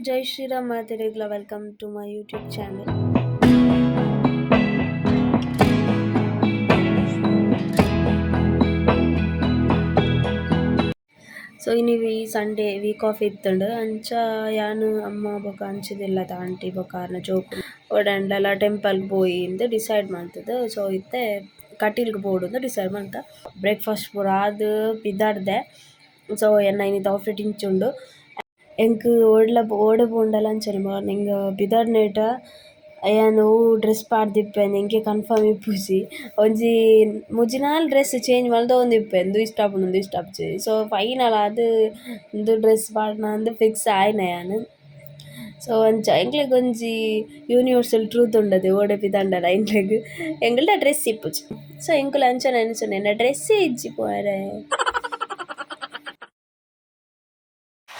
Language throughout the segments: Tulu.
Jai Shriram ಮಾತೆರೆಗ್ಲ welcome to my YouTube channel. So ಇನಿವಿ Sunday week of ಇತ್ತುಂಡು. ಅಂಚ ಯಾನ್ ಅಮ್ಮ ಬೊಕ ಅಂಚಿದಿಲ್ಲದ ಆಂಟಿ ಬೊಕ ಆರ್ನ ಜೋಕುಲು ಓಡಾಂಡಲ ಟೆಂಪಲ್ ಪೋಯಿ ಇಂದ್ ಡಿಸೈಡ್ ಮಂತುದು. ಸೊ ಇತ್ತೆ ಕಟೀಲ್ಗ್ ಪೋವೊಡು ಡಿಸೈಡ್ ಮಂತ. ಬ್ರೇಕ್ಫಾಸ್ಟ್ ಪೂರ ಆದ್ ಪಿದಾಡ್ದೆ. ಸೊ ಎನ್ನ ಇನಿತ ಔಟ್ಫಿಟ್ ಇಂಚ ಉಂಡು. ಎಂಕ್ ಓಡ್ಲ ಓಡೆ ಪೋಂಡಲ ಅಂಚನೆ ಮಾರ್ನಿಂಗ್ ಪಿದಾಡ್ನೇಟ ಯಾನ್ ಒವು ಡ್ರೆಸ್ ಪಾಡ್ದಿಪ್ಪೆ ಎಂಕೆ ಕನ್ಫರ್ಮ್ ಇಪ್ಪುಜಿ. ಒಂಜಿ ಮೂಜಿ ನಾಲ್ ಡ್ರೆಸ್ ಚೇಂಜ್ ಮಲ್ತೊಂದಿಪ್ಪೆ, ಉಂದು ಇಷ್ಟ ಆಪುಂಡು, ಉಂದು ಇಷ್ಟ ಆಪುಜಿ. ಸೊ ಫೈನಲ್ ಆದ್ ಉಂದು ಡ್ರೆಸ್ ಪಾಡ್ನ ಅಂದ್ ಫಿಕ್ಸ್ ಆಯಿನ ಯಾನ್. ಸೊ ಅಂಚ ಎಂಕ್ಲೆಗ್ ಒಂಜಿ ಯೂನಿವರ್ಸಲ್ ಟ್ರೂತ್ ಉಂಡತೆ, ಓಡೆ ಪಿದಾಂಡಲ ಎಂಕ್ಲೆಗ್ ಎಂಕಲ್ಡ ಡ್ರೆಸ್ ಇಪ್ಪುಜಿ. ಸೊ ಎಂಕುಲು ಅಂಚನೆ ಎನ್ನುಸೊನೆ, ಎನ್ನ ಡ್ರೆಸ್ಸೇ ಇಜ್ಜಿ ಪೋಯೆರೆ.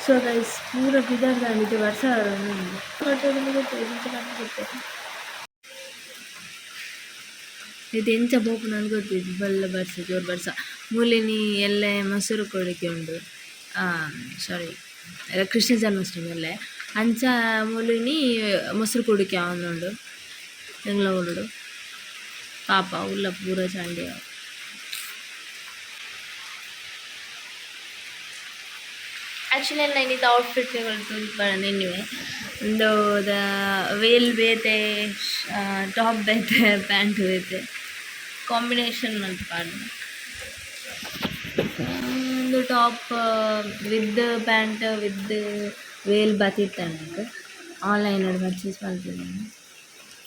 ಸೊ ಗೈಸ್, ಪೂರ ಪಿದಾಡ್ದಾಂಡ್, ಇತ್ತೆ ಬರ್ಸ ಬರೊಂದುಂಡು. ಗೊತ್ತೆ. ಇತ್ತೆ ಎಂಚ ಪೋಪುನ ಗೊತ್ತಿಜ್ಜಿ. ಬಲ್ಲ ಬರ್ಸ, ಜೋರು ಬರ್ಸ. ಮೂಲಿನಿ ಎಲ್ಲೆ ಮೊಸರು ಕೊಡಿಕೆ ಉಂಡು, ಸಾರಿ, ಕೃಷ್ಣ ಜನ್ಮಾಷ್ಟಮಿ ಎಲ್ಲೆ. ಅಂಚ ಮೂಲುನಿ ಮೊಸರು ಕುಡಿಕೆ ಆವೊಂದುಂಡು ಎಂಗ್ಲ ಊರುಡು. ಪಾಪ, ಉಲ್ಲ ಪೂರ ಚಂಡಿ. ಆಕ್ಚುಲಿ ಎನ್ನ ಔಟ್ಫಿಟ್ ತೂದು ಎನ್ನಿವೆ. ಉಂದು ದ ವೇಲ್ ಬೇತೆ, ಟಾಪ್ ಬೇತೆ, ಪ್ಯಾಂಟ್ ಬೇತೆ, ಕಾಂಬಿನೇಷನ್ ಮಲ್ತ್ ಪಾಡ್ದೆ. ಉಂದು top with pant with veil ಬತ್ತಿತ್ತಂಡ್. ಆನ್ಲೈನ್ ಪರ್ಚೇಸ್ ಮಲ್ತಿನಿ.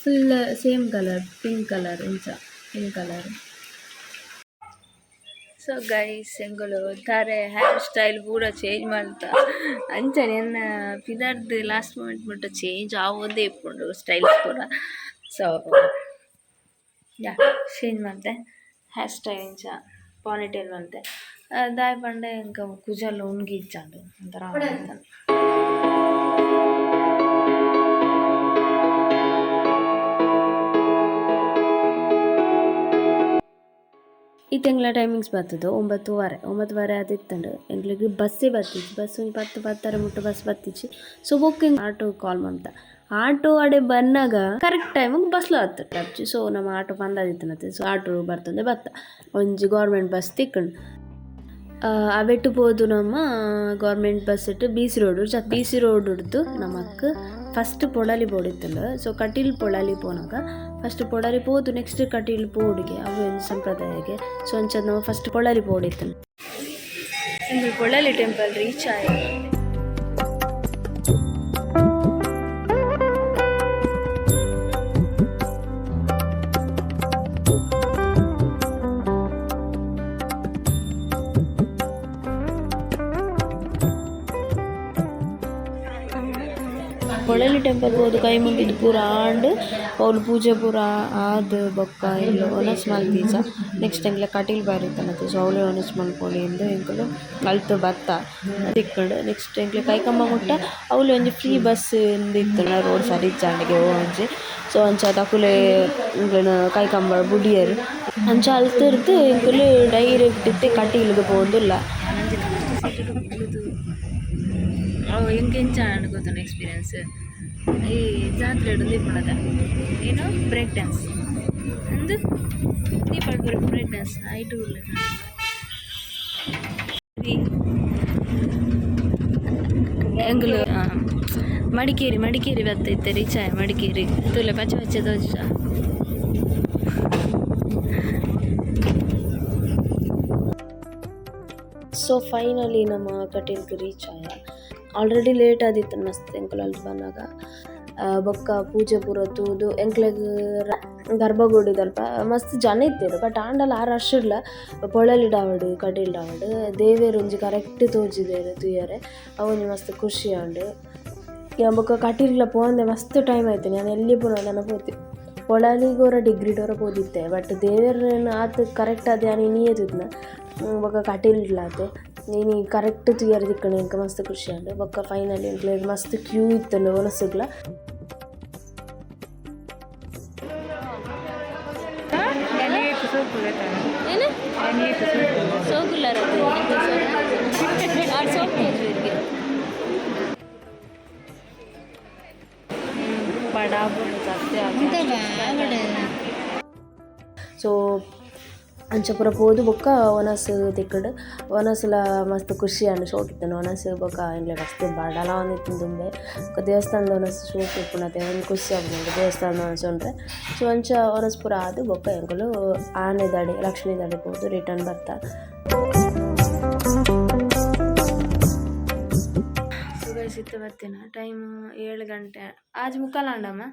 Full same colour, pink colour, ಇಂಚ ಪಿಂಕ್ ಕಲರ್. ಸೊ ಗೈಸ್, ಎಂಕುಲು ತಾರೆ ಹೇರ್ ಸ್ಟೈಲ್ ಪೂರ ಚೇಂಜ್ ಮಲ್ತ. ಅಂಚನೆ ಎನ್ನ ಪಿದಾಡ್ದು ಲಾಸ್ಟ್ ಮೂಮೆಂಟ್ ಮುಟ್ಟ ಚೇಂಜ್ ಆವೊಂದೇ ಇಪ್ಪುಂಡು ಸ್ಟೈಲ್ಸ್ ಪೂರ. ಸೊ ಯಾ, ಚೇಂಜ್ ಮಲ್ತೆ ಹೇರ್ ಸ್ಟೈಲ್, ಇಂಚ ಪೋನಿ ಟೇಲ್ ಮಲ್ತೆ. ದಾಯೆ ಪಂಡ ಎಂಕ್ ಕುಜಲ್ ಉಣ್ಗಿ ಇಜ್ಜಾಂಡ್, ಒಂಥರ. ಇತ್ತೆ ಎಂಕ್ಲ ಟೈಮಿಂಗ್ಸ್ ಬತ್ತುದು 9:30. 9:30 ಆದಿತ್ತುಂಡು. ಎಂಕ್ಲೆಗ್ ಬಸ್ಸೇ ಬತ್ತಿಜ್ಜಿ. ಬಸ್ ಒಂಜಿ ಪತ್ತು ಪತ್ತರ ಮುಟ್ಟ ಬಸ್ ಬತ್ತಿಜ್ಜಿ. ಸೊ ಬೊಕ್ಕ ಆಟೋ ಕಾಲ್ ಮಂತ. ಆಟೋ ಅಡೆ ಬನ್ನಗ ಕರೆಕ್ಟ್ ಟೈಮ್ ಬಸ್ಲ ಬತ್ತುಜಿ. ಸೊ ನಮ ಆಟೋ ಪಂದಾದಿತ್ತುಂಡತೆ, ಸೊ ಆಟೋ ಬರ್ತೊಂದೆ ಬತ್ತ, ಒಂಜಿ ಗೌರ್ಮೆಂಟ್ ಬಸ್ ತಿಕ್ಕುಂಡು. ಅವೆಟ್ ಪೋದು ನಮ government bus B C road, B C road ಡ್ದು ನಮಕ್ ಫಸ್ಟ್ ಪೊಳಲಿ ಬೋಡಿತ್ತುಂಡು. ಸೊ ಕಟೀಲ್ ಪೊಳಲಿ ಪೋನಗ ಫಸ್ಟ್ ಪೊಳಲಿ ಪೋದು ನೆಕ್ಸ್ಟ್ ಕಟೀಲ್ ಪೋಡುಗೆ, ಅವು ಒಂಜಿ ಸಂಪ್ರದಾಯಗೆ. ಸೊ ಅಂಚ ನಮ ಫಸ್ಟ್ ಪೊಳಲಿ ಪೋಡಿತ್ತುಂಡು. ಎಂಕುಲು ಪೊಳಲಿ ಟೆಂಪಲ್ ರೀಚ್ ಆಯ. ಪೊಳಲಿ ಟೆಂಪಲ್ ಪೋದು ಕೈ ಮುಗಿದು ಪೂರ ಆಂಡ್, ಅವ್ಲು ಪೂಜೆ ಪೂರ ಆದ್ ಬೊಕ್ಕ ಇಲ್ಲ್ ವನಸ್ ಮಲ್ತಿಜ. ನೆಕ್ಸ್ಟ್ ಎಂಕ್ಲೆ ಕಟೀಲ್ ಬರಿತ್ತನತೆ, ಸೊ ಅವ್ಲೇ ವನಸ್ ಮಲ್ಪೊಲಿ ಇಂದ್ ಎಂಕುಲು ಅಲ್ತ್ ಬತ್ತ ತಿಕ್ಕುಂಡು. ನೆಕ್ಸ್ಟ್ ಎಂಕ್ಲೆ ಕೈಕಂಬ ಮುಟ್ಟ ಅವ್ಲು ಒಂಜಿ ಫ್ರೀ ಬಸ್ ಇಂದ್ ಇತ್ತುಂಡ. ರೋಡ್ ಸರಿ ಇಜ್ಜಾಂಡ್ ಒಂಜಿ, ಸೊ ಅಂಚ ಅಕುಲೇ ಎಂಕ್ಲೆನ ಕೈಕಂಬ ಬುಡಿಯೆರ್. ಅಂಚ ಅಲ್ತುರ್ದು ಎಂಕುಲು ಡೈರೆಕ್ಟ್ ಇತ್ತೆ ಕಟೀಲ್ಗ್ ಪೋವೊಂದುಲ್ಲ. ಅವು ಎಂಕ್ ಎಂಚ ಆಂಡ್ ಗೊತ್ತುಂಡ ಎಕ್ಸ್ಪೀರಿಯನ್ಸ್? ಈ ಜಾತ್ರೆ ದೀಪಣದ ಏನು ಬ್ರೇಕ್ ಡ್ಯಾನ್ಸ್ ಅಂದು ದೀಪಣ ಬ್ರೇಕ್ ಡ್ಯಾನ್ಸ್ ಐಟು ಉಲ್ಲ. ಎಂಕುಲು ಮಡಿಕೇರಿ ಮಡಿಕೇರಿ ಬತ್ತ ಇತ್ತೆ ರೀಚ್ ಆಯ. ಮಡಿಕೇರಿ ತೂಲೆ, ಪಚ್ಚೆ ಪಚ್ಚೆ ತೋಜುಜ? ಸೊ ಫೈನಲಿ ನಮ್ಮ ಕಟೀಲ್ಗೆ ರೀಚ್ ಆಯ. ಆಲ್ರೆಡಿ ಲೇಟ್ ಆದಿತ್ತು ಮಸ್ತ್ ಎಂಕುಲು ಅಲ್ತ್ ಬನ್ನಗ. ಬೊಕ್ಕ ಪೂಜೆ ಪೂರ ತೂದು ಎಂಕ್ಲೆಗ್ ಗರ್ಭಗುಡಿದಲ್ಪ ಮಸ್ತ್ ಜನ ಇತ್ತೆರ್. ಬಟ್ ಆಂಡಲ ಆ ರಶ್ ಡ್ಲ ಪೊಳಲಿಡ್ ಆವಡ್ ಕಟೀಲ್ಡ್ ಆವಡ್ ದೇವೆರ್ ಒಂಜಿ ಕರೆಕ್ಟ್ ತೋಜಿದೆರ್ ತೂಯರೆ. ಅವೊಂಜಿ ಮಸ್ತ್ ಖುಷಿ ಆಂಡ್. ಬೊಕ್ಕ ಕಟೀಲ್ಗ್ಲ ಪೋವಂದೆ ಮಸ್ತ್ ಟೈಮ್ ಆಯ್ತು. ಯಾನ್ ಎಲ್ಲಿ ಪೋನ ನನ ಪೋತೆ ಪೊಳಲಿಗ್ ಒರ ಡಿಗ್ರಿಡ್ ಒರ ಪೋದಿತ್ತೆ. ಬಟ್ ದೇವೆರ್ನ ಆತ್ ಕರೆಕ್ಟ್ ಆದ್ ಯಾನ್ ಇನಿಯೇ ತೂತ್ನ. ಬೊಕ್ಕ ಕಟೀಲ್ಡ್ಲ ಆತೆ ಇನಿ ಕರೆಕ್ಟ್ ತೂಯರೆ ತಿಕ್ಕುಂಡು, ಎಂಕ್ ಮಸ್ತ್ ಖುಷಿ ಆಂಡ್. ಬೊಕ್ಕ ಫೈನಲಿ ಎಂಕ್ಲೆಗ್ ಮಸ್ತ್ ಕ್ಯೂ ಇತ್ತುಂಡು ವನಸುಗ್ಲ. ಏನು ಸೋಕುಲ್ಲಾರ ಸೋಕ್ ತೋಜುವೆರ್ಗೆ. ಬಡಾಪುಂಡು ಸತ್ಯ. ಸೊ ಅಂಚ ಪೂರ ಪೋದು ಬೊಕ್ಕ ವನಸ್ ತಿಕ್ಕುಂಡು. ವನಸ್ಲ ಮಸ್ತ್ ಖುಷಿ ಆಂಡ್, ಶೋಕ್ ಇತ್ತ್ಂಡ್ ವನಸ್. ಬೊಕ್ಕ ಎಂಕ್ಲೆ ಮಸ್ತ್ ಬಡಲ ಆವೊಂದಿತ್ತ್ಂಡ್ ದುಂಬೆ. ಬೊಕ್ಕ ದೇವಸ್ಥಾನದ ವನಸ್ ಶೋಕು ಇಪ್ಪುಂಡತೆ, ಒಂಜಿ ಖುಷಿ ಆಪುಂಡು ದೇವಸ್ಥಾನದ ವನಸ್ ಉಂಡ್ರೆ. ಸೊ ಅಂಚ ವನಸ್ ಪೂರ ಆದ್ ಬೊಕ್ಕ ಎಂಕುಲು ಆನೆದಡೆ ಲಕ್ಷ್ಮೀದಡೆ ಪೋದು ರಿಟರ್ನ್ ಬತ್ತ. ಸೊ ಗೈಸ್, ಇತ್ತೆ ಬತ್ತಿನ ಟೈಮ್ 7 ಗಂಟೆ ಆಜಿ ಮುಕ್ಕಾಲ್ ಆಂಡಮ್ಮ.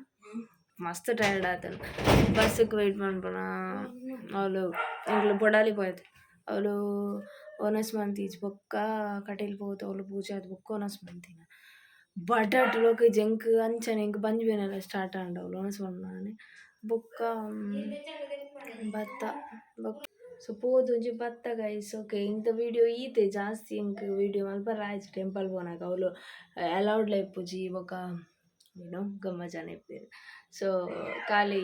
ಮಸ್ತ್ ಟೈರ್ಡ್ ಆತುಂಡು. ಬಸ್ಸಿಗೆ ವೆಯ್ಟ್ ಮನ್ಪುನ ಅವ್ಲು ಎಂಕ್ಲು ಪೊಡಾಲಿ ಪೋಯೆರ್. ಅವ್ಲು ವನಸ್ ಮಂತಿಜ್. ಬೊಕ್ಕ ಕಟೀಲ್ ಪೋದು ಅವ್ಲು ಪೂಜೆ ಆದ್ ಬೊಕ್ಕ ವನಸ್ ಮಂತಿನ. ಬಡಟ್ ಲೋಕ ಎಂಕ್ ಅಂಚನೆ ಎಂಕ್ ಬಂಜಿ ಬೇನೆಲ ಸ್ಟಾರ್ಟ್ ಆಂಡ್ ಅವ್ಲು ವನಸ್ ಮನ್ಪುನಗನೆ. ಬೊಕ್ಕ ಬತ್ತ ಬೊಕ್ಕ ಸೊ ಪೋದು ಒಂಜಿ ಬತ್ತ ಗೈಸ್. ಓಕೆ, ಇಂತ ವಿಡಿಯೋ ಈತೆ. ಜಾಸ್ತಿ ಎಂಕ್ ವಿಡಿಯೋ ಮಲ್ಪರ ಆಯ್ಜಿ. ಟೆಂಪಲ್ ಪೋನಗ ಅವ್ಲು ಅಲೌಡ್ಲ ಇಪ್ಪುಜಿ. ಬೊಕ್ಕ ಏನೋ ಗಮ್ಮತ್ ಇಪ್ಪೆರ್. ಸೊ ಖಾಲಿ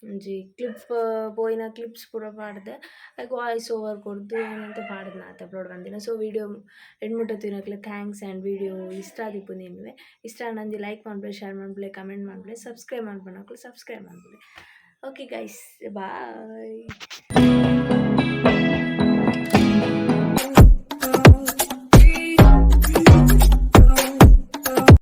ಒಂಜಿ ಕ್ಲಿಪ್ ಪೋಯಿನ ಕ್ಲಿಪ್ಸ್ ಪೂರ ಪಾಡ್ದೆ, ಐಕ್ ವಾಯ್ಸ್ ಓವರ್ ಕೊರ್ದು ಏನಂತ ಪಾಡ್ದ್ನ ಆತೆ ಅಪ್ಲೋಡ್ ಮಲ್ದಿನ. ಸೊ ವಿಡಿಯೋ ಎಂಡ್ ತೂಯಿನಕ್ಲೆ thanks. And video ಇಷ್ಟ ಆದಿಪ್ಪು ಎನ್ನುವೆ. ಇಷ್ಟ ಆಂಡ ಒಂಜಿ ಲೈಕ್ ಮನ್ಪುಲೆ, ಶೇರ್ ಮನ್ಪುಲೆ, ಕಮೆಂಟ್ ಮನ್ಪುಲೆ. ಸಬ್ಸ್ಕ್ರೈಬ್ ಮನ್ಪುನಕುಲು ಸಬ್ಸ್ಕ್ರೈಬ್ ಮನ್ಪುಲೆ. Okay guys, bye.